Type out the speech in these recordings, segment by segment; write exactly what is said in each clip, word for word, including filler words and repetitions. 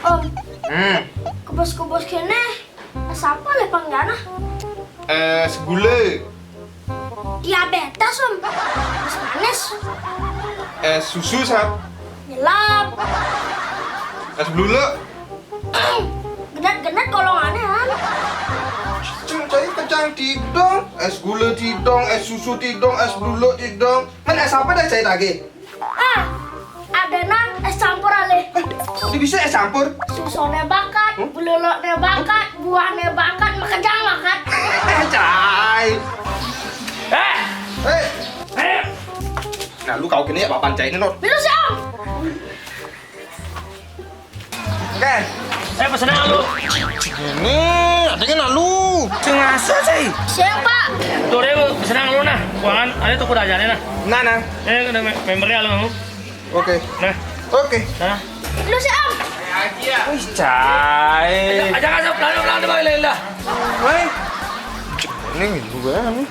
Om, hmm, kebos-kebos kéné, es apa lé panggana? Es gulé. Diabetes, Om. Es manis. Es susu, Sat. Nyelap. Es bluluk. Genet-genet golongané, Han. Céng, cai kacang tidong, es gulé tidong, es susu tidong, es bluluk tidong. Mén es apa dah cai lagi? Ah, ada nan es campur alé. Eh, udah bisa es campur? Susuné bakat, hmm? Blulukné bakat, buahné bakat, makejang bakat. Eh, cai. Eh, eh. Nah, lu kau kena ya papan cai ini, Lor. Biru sih, Om. Oke. Eh, pesenan lu. Ini, adanya nak lu. Sing ngasuh, cai. Siang, Pak. Tuh, deh, pesenan lu, nah. Kuangan, ada tuh kuda ajarin, nah. Nah, nah. Eh, kena me-, membernya lu. Oke. Nah. Oke. Nah. Lu sih, Om. Wih, cai. Aja, aja, pelan, pelan, pelan, pelan, pelan. Woi. Ini gue nih.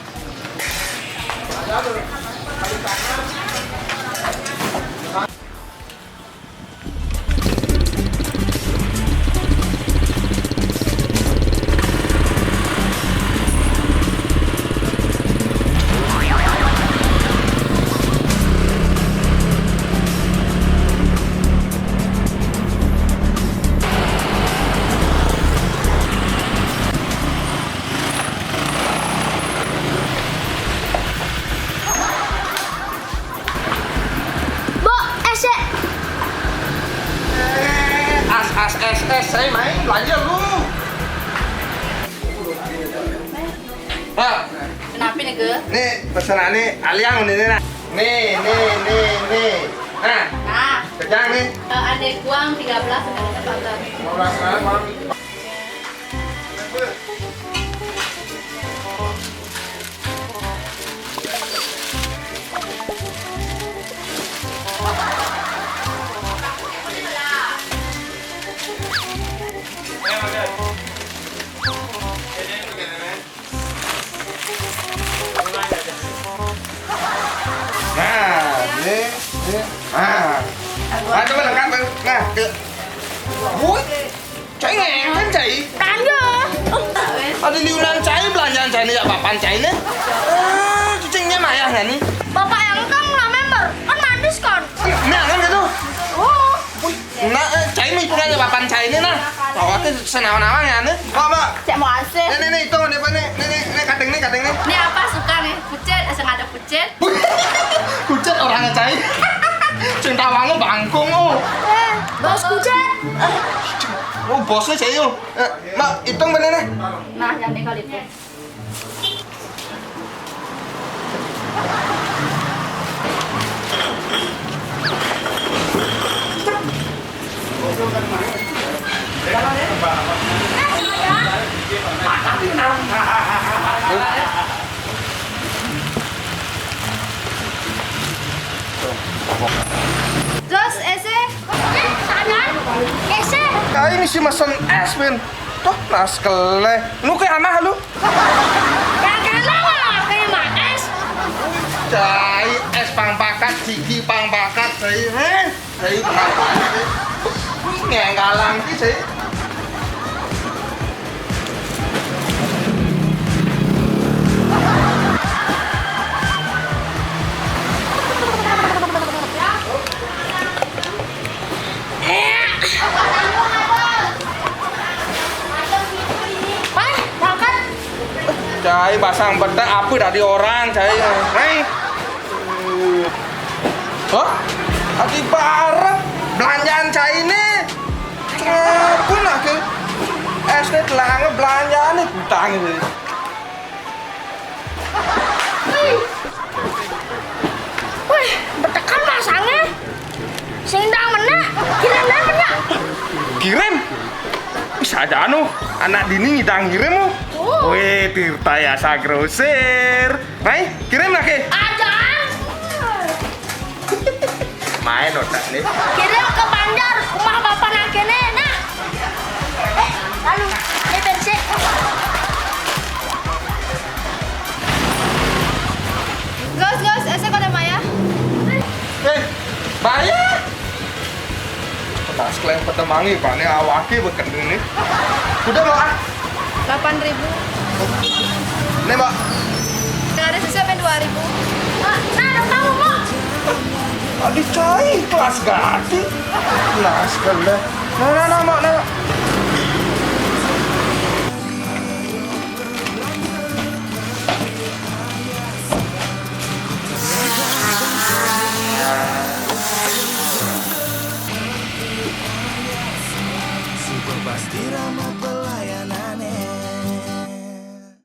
Bo, es, ya. Eh, as, as, es, es, saya main belanja lu. Pak. Kenapa nih, Ge? Nih, pesenannya Aliang ini, nah. Nih, nih, nih, nih. Nah. Nah. Kejang nih. Eh, ada kuang tiga belas, ada empat belas. Lima belas, nah, Bang. Nah, ini, ini. Nah. Nah, coba dekat, nah, ke. Woi. Cai ngeken, cai. Tanya. Ada liunan cai, belanjaan cai ini, ya, papan cai ini. Eh, cicingnya mayah nggak nih? Bapak yang kan nggak member, kan manis kan? Ini angan gitu. Oh. Wih, nah, eh, cai mah hitungannya papan cai ini, nah. Awaknya senawan-nawan ya, nih. Pak, Pak. Cek mau asih. Nih, nih, nih, hitung, nih, Pak, nih. Nih, nih, nih, kadeng, nih, kadeng, nih. Ini apa suka nih? Pucet, asal ada pucet. Pucet orangnya, cai. Cinta wangi bangkung, oh. Eh, bos pucet. Oh, bosnya, cai, oh. Eh, Mbak, hitung bener, nih. Nah, yang nih kali itu. Jos, ese. Sadar. Ese. Kayak ini sih mesen es, Ben. Tuh, nas keleh. Lu kayak anak lu. Gagah lah, kayak mah es. Cai es pang pakat, gigi pang pakat, cai. Heh, cai pang pakat. Wih, ngenggalang sih, cai. Hah? Makan? Cai basang bedak apa dari orang, cai. Hei. Hah? Aki bareng belanjaan cai ini. Ngapun lah ke? Es teh telange belanjaan nih, utang ini. Wih, betekan masangnya. Sing dang mena, kirim dang mena. Kirim? Bisa aja anu, anak dini ngidang kirim, oh. Oh. Weh, Tirta Yasa Grosir. Mai, kirim lagi. Aja. Main otak nih. Kirim ke Banjar, rumah bapak nak kene, nah. Eh, lalu, ini bensin. Gus, Gus, ese kode Maya. Eh, Maya. Sekalian pada mangi, Pak. Ini awake beken ini. Udah, Mbak. Ah. Delapan ribu. Ini, Mbak. Nggak ada sisa sampai dua ribu. Nah, nah, tahu, Mak. Adi cai kelas gati. Nah, sekalian. Nah, nah, nah, Mbak, nah, Mbak.